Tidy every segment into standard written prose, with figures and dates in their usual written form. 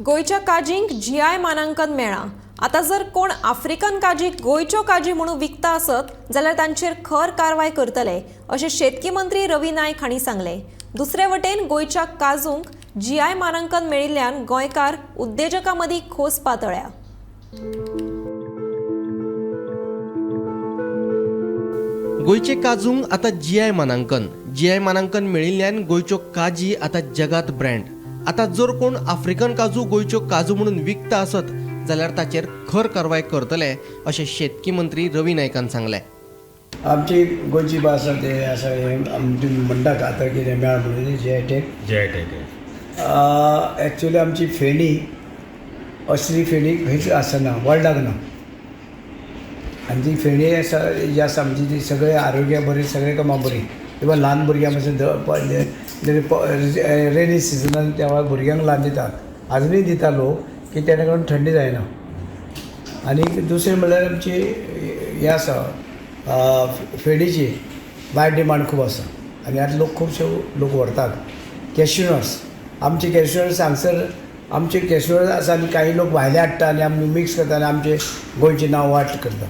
गोंयच्या काजींक जीआय मानांकन मेळ्ळां. आतां जर कोण आफ्रिकन काजीक गोंयच्यो काजी म्हणून विकता आसत जाल्यार तांचेर खर कारवाय करतले अशें शेतकी मंत्री रवी नायक हांणी सांगलें. दुसरे वटेन गोंयच्या काजूंक जीआय मानांकन मेळिल्ल्यान गोंयकार उद्देजकां मदीं खोस पातळ्ळ्या. गोंयचे काजूंक आतां जीआय मानांकन. जीआय मानांकन मेळिल्ल्यान गोंयच्यो काजी आतां जगात ब्रँड. आतां जर कोण आफ्रिकन काजू गोंयच्यो काजू म्हणून विकता आसत जाल्यार ताचेर खर कारवाय करतले अशें शेतकी मंत्री रवी नायकान सांगलें. आमची गोंयची भास आसा ते आसा हें आमची म्हणटात आतां कितें मेळ म्हणून GI tag. GI tag. Actually आमची फेणी, असली फेणी खंयच आसना वर्ल्डाक ना. आनी ती फेणी आसा जी आसा आमची ती सगळे आरोग्या बरी, सगळे कामां बरी. इवन ल्हान भुरग्यां पासून रेनी सिजनान त्या वेळार भुरग्यांक ल्हान दितात, आजुनूय दिता लोक की तेणे करून थंडी जायना. आनी दुसरें म्हणल्यार आमची हें आसा फेणीची वायट डिमांड खूब आसा आनी आतां लोक खुबशे लोक व्हरतात. कॅश्युनट्स, आमचे कॅश्युनट्स हांगसर आमचे कॅश्युनट्स आसा आनी काही लोक भायले हाडटा आनी आमी मिक्स करता आनी आमचे गोंयचें नांव वायट करता.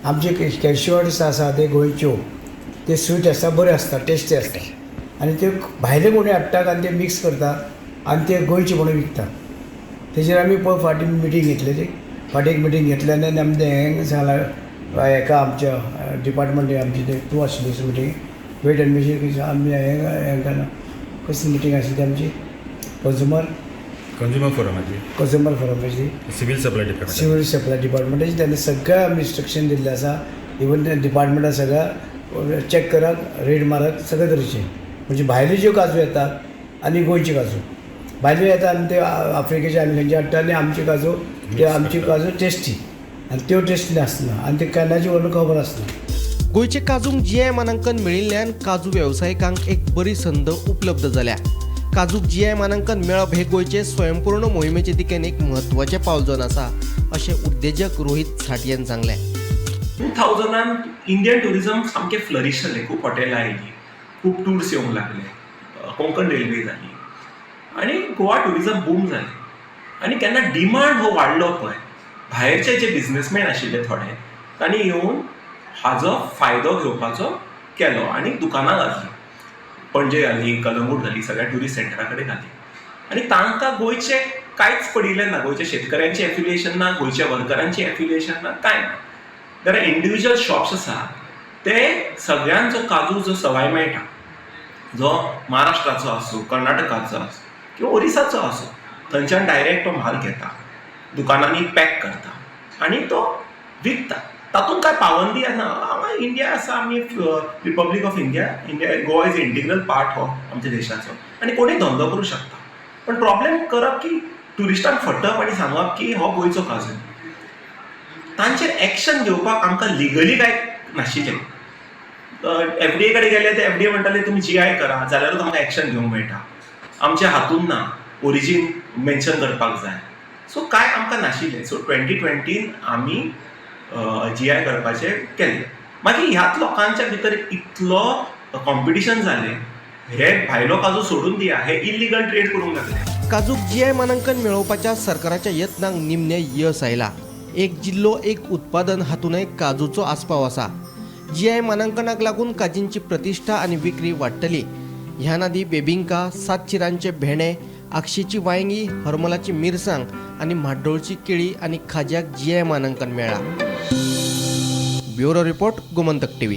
आमचे कॅश्युनट्स आसा ते गोंयच्यो, ते स्वीट आसता, बऱ्यो आसता, टेस्टी आसता आनी ते भायले कोणी हाडटात आनी ते मिक्स करता आनी ते गोंयचे म्हणून विकतात. तेजेर आमी पळय फाटीं मिटींग घेतलेली, फाटीं एक मिटींग घेतली आनी आमी तें हें सांगलां हेका आमच्या डिपार्टमेंट आमची ते तूं आशिल्ली मिटींग वेट एंड मेजर आमी हें केलां. कसली मिटींग आशिल्ली ती आमची कंज्युमर कंज्युमर फोरमाची, कंज्युमर फोरमाची, civil supply department, civil supply डिपार्टमेंटाची. तेन्ना सगळ्या आमी इन्स्ट्रक्शन दिल्लें आसा. इवन डिपार्टमेंटा सगळ्या चॅक करात, रेड मारात सगळे तरेचे. म्हणजे भायल्यो ज्यो काजू येतात आनी गोंयची काजू भायल्यो येता आनी ते आफ्रिकेचे आनी खंयचे हाडटा आनी आमची काजू ते आमची काजू टेस्टी आनी त्यो टेस्टी आसना आनी ते केन्नाची व्हरून खबर आसना. गोंयचे काजूंक जीआय मानांकन मेळिल्ल्यान काजू वेवसायिकांक एक बरी संद उपलब्ध जाल्या. काजूक जीआय मानांकन मेळप हे गोंयचे स्वयंपूर्ण मोहिमेचे दिकेन एक म्हत्वाचें पावल जावन आसा अशें उद्देजक रोहीत साठयेन सांगलें. 2000 इंडियन ट्युरिजम सामकें फ्लरीश जालें. खूब हॉटेलां आयलीं, खूब टुर्स येवंक लागले, कोंकण रेल्वे जाली आनी गोवा ट्युरिजम बूम जालें. आनी केन्ना डिमांड हो वाडलो पळय, भायरचे जे बिजनसमॅन आशिल्ले थोडे, तांणी येवन हाजो फायदो घेवपाचो केलो आनी दुकानां घातलीं. पणजे घाली, कलंगूट घाली, सगळ्या ट्युरिस्ट सेंटरा कडेन घाली आनी तांकां गोंयचें कांयच पडिल्लें ना. गोंयच्या शेतकऱ्यांचें एफिलिएशन ना, गोंयच्या वर्करांचें एफिलिएशन ना, कांय ना. जाल्यार इंडिविज्युअल शॉप्स आसा ते सगळ्यांचो काजू जो सवाय मेळटा, जो महाराष्ट्राचो आसूं, कर्नाटकाचो आसूं किंवा ओरिसाचो आसूं, थंयच्यान डायरेक्ट तो म्हाल घेता, दुकानांनी पॅक करता आनी तो विकता. तातूंत कांय पाबंदी ना. हांगा इंडिया आसा, आमी Republic of India, India, Goa is integral part हो आमच्या देशाचो आनी कोणूय धंदो करूं शकता. पण प्रॉब्लेम करप की ट्युरिस्टांक फटप आनी सांगप की हो गोंयचो काजू. तांचेर एक्शन घेवपाक आमकां लिगली कांय नाशिल्लें. एफडीए कडेन गेले ते एफडीए म्हणटाले तुमी जीआय करा जाल्यारूच आमकां एक्शन घेवंक मेळटा, आमच्या हातून ना, ओरिजीन मेन्शन करपाक जाय. सो कांय आमकां नाशिल्लें. सो 2020 आमी जीआय करपाचें केलें. मागीर ह्याच लोकांच्या भितर इतलो कॉम्पिटिशन जालें, हे भायलो काजू सोडून दिया, हे इलिगल ट्रेड करूंक लागले. काजूक जीआय मानांकन मेळोवपाच्या सरकाराच्या यत्नांक निमणें यस आयलां. एक जिल्लो एक उत्पादन हातूनय काजूचो आस्पाव आसा. जीआय मानांकनाक लागून काजींची प्रतिश्ठा आनी विक्री वाडटली. ह्यान आदी बेबिंका, सात चिरांचे भेंडे, आगशीची वांयगी, हरमलाची मिरसांग आनी म्हाड्डोळची केळी आनी खाज्याक जीआय मानांकन मेळ्ळां. Bureau report, Gomantak TV.